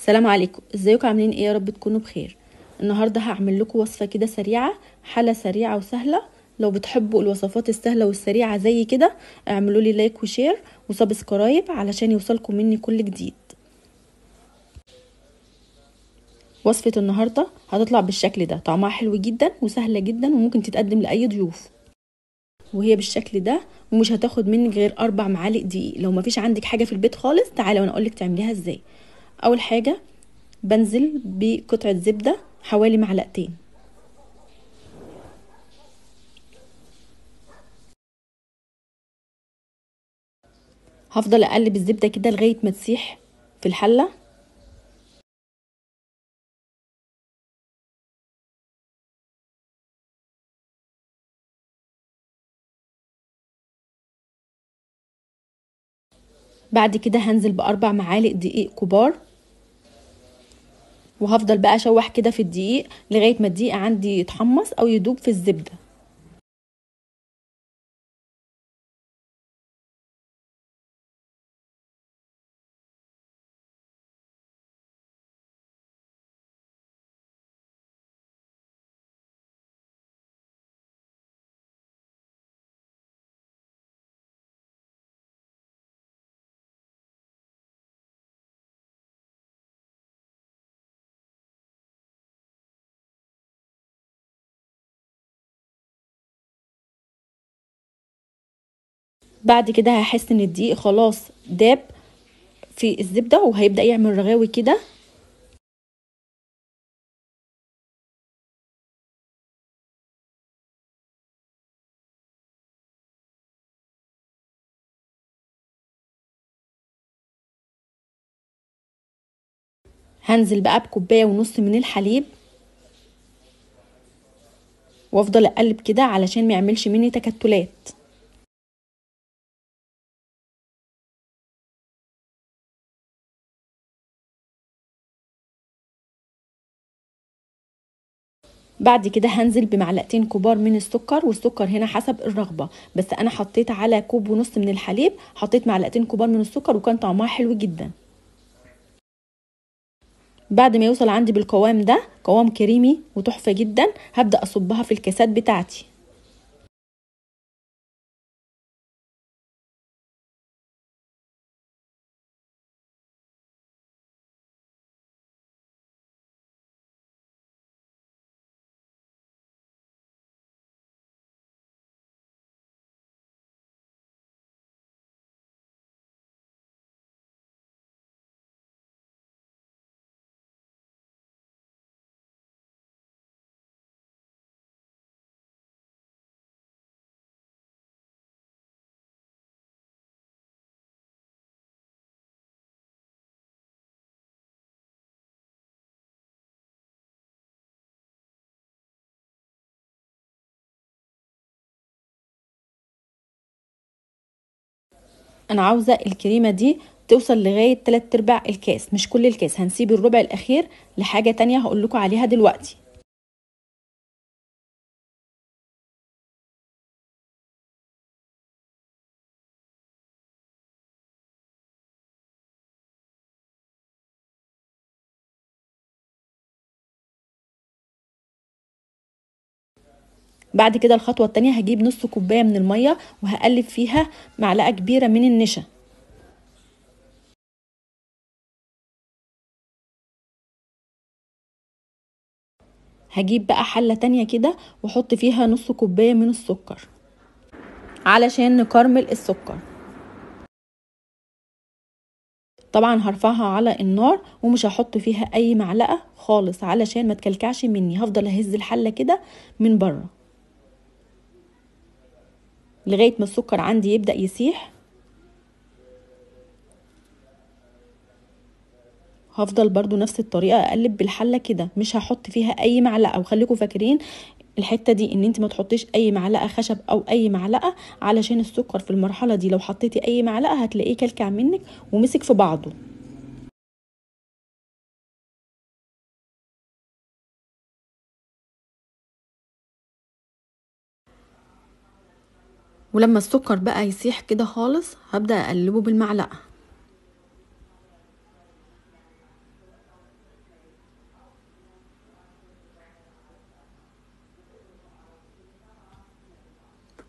السلام عليكم، ازيكم؟ عاملين ايه؟ يا رب تكونوا بخير. النهارده هعمل لكم وصفه كده سريعة، حله سريعة وسهلة. لو بتحبوا الوصفات السهلة والسريعه زي كده اعملوا لي like و share و subscribe علشان يوصلكم مني كل جديد. وصفه النهارده هتطلع بالشكل ده، طعمها حلو جدا وسهلة جدا وممكن تتقدم لاي ضيوف، وهي بالشكل ده ومش هتاخد منك غير 4 معالق دقيق. لو مفيش عندك حاجة في البيت خالص تعالي وانا اقولك تعمليها ازاي. اول حاجة بنزل بقطعه زبدة حوالي معلقتين، هفضل اقلب الزبدة كده لغاية ما تسيح في الحلة. بعد كده هنزل ب4 معالق دقيق كبار، وهفضل بقى اشوح كده في الدقيق لغاية ما الدقيق عندي يتحمص او يدوب في الزبدة. بعد كده هحس ان الدقيق خلاص داب في الزبدة وهيبدأ يعمل رغاوي كده. هنزل بقى ب1.5 كوباية من الحليب، وافضل اقلب كده علشان ما يعملش مني تكتلات. بعد كده هنزل ب2 كبار من السكر، والسكر هنا حسب الرغبة، بس انا حطيت على 1.5 كوب من الحليب حطيت 2 كبار من السكر وكان طعمها حلو جدا. بعد ما يوصل عندي بالقوام ده، قوام كريمي وتحفة جدا، هبدأ اصبها في الكاسات بتاعتي. انا عاوزه الكريمة دي توصل لغاية 3/4 الكاس، مش كل الكاس، هنسيب الربع الاخير لحاجة تانية هقول لكم عليها دلوقتي. بعد كده الخطوة التانية هجيب 1/2 كوباية من المية وهقلب فيها معلقة كبيرة من النشا. هجيب بقى حلة تانية كده واحط فيها 1/2 كوباية من السكر علشان نكرمل السكر. طبعا هرفعها على النار ومش هحط فيها اي معلقة خالص علشان ما تكلكعش مني. هفضل اهز الحلة كده من بره لغاية ما السكر عندي يبدأ يسيح. هفضل برضو نفس الطريقة اقلب بالحلة كده، مش هحط فيها اي معلقة. وخليكم فاكرين الحتة دي ان انت ما تحطيش اي معلقة خشب او اي معلقة، علشان السكر في المرحلة دي لو حطيتي اي معلقة هتلاقيه كلكع منك ومسك في بعضه. ولما السكر بقى يسيح كده خالص هبدأ اقلبه بالمعلقة.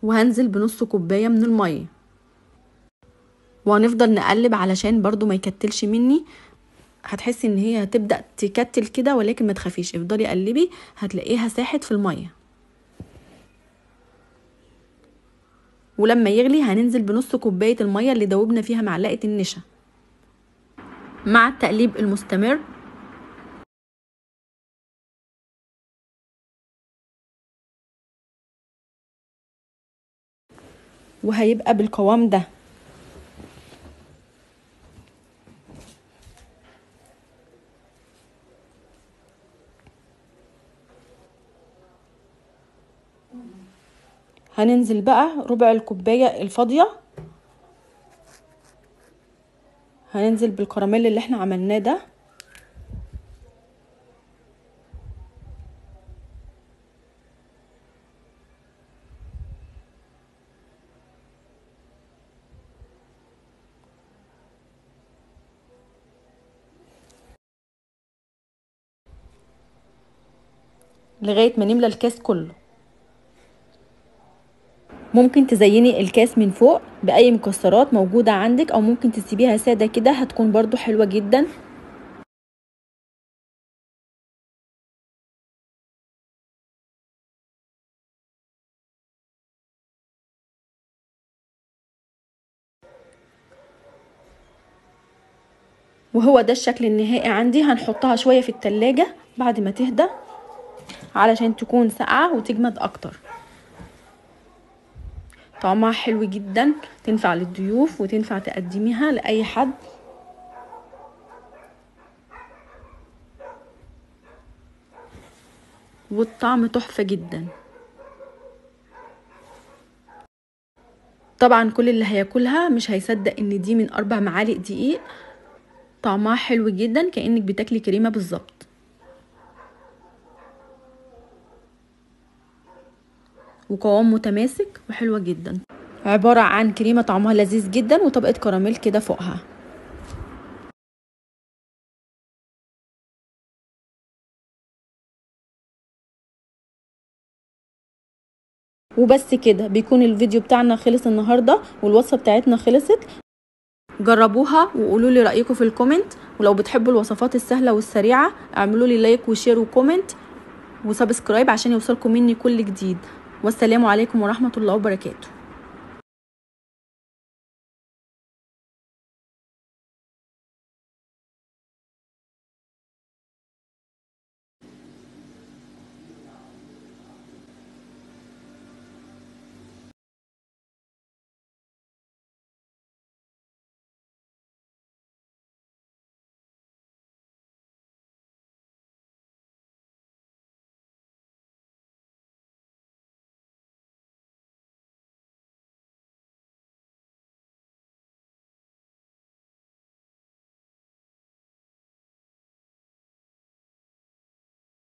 وهنزل بنص كوباية من المية، وهنفضل نقلب علشان برضو ما يكتلش مني. هتحسي ان هي هتبدأ تكتل كده، ولكن ما تخافيش، افضلي قلبي هتلاقيها ساحت في المية. ولما يغلي هننزل بنص كوباية المية اللي دوبنا فيها معلقة النشا مع التقليب المستمر. وهيبقى بالقوام ده. هننزل بقى ربع الكوباية الفاضية، هننزل بالكراميل اللي احنا عملناه ده. لغاية ما نملى الكاس كله. ممكن تزيني الكاس من فوق بأي مكسرات موجودة عندك، او ممكن تسيبيها سادة كده، هتكون برضو حلوة جدا. وهو ده الشكل النهائي عندي. هنحطها شوية في التلاجة بعد ما تهدى علشان تكون ساقعة وتجمد اكتر. طعمها حلو جدا، تنفع للضيوف وتنفع تقدميها لأي حد. والطعم تحفة جدا. طبعا كل اللي هياكلها مش هيصدق ان دي من 4 معالق دقيق. طعمها حلو جدا كأنك بتاكلي كريمة بالظبط. وقوام متماسك وحلوة جدا، عبارة عن كريمة طعمها لذيذ جدا وطبقة كراميل كده فوقها. وبس كده بيكون الفيديو بتاعنا خلص النهاردة، والوصفة بتاعتنا خلصت. جربوها وقولوا لي رأيكم في ال comment، ولو بتحبوا الوصفات السهلة والسريعة اعملوا لي like و share و comment و subscribe عشان يوصلكم مني كل جديد. والسلام عليكم ورحمة الله وبركاته.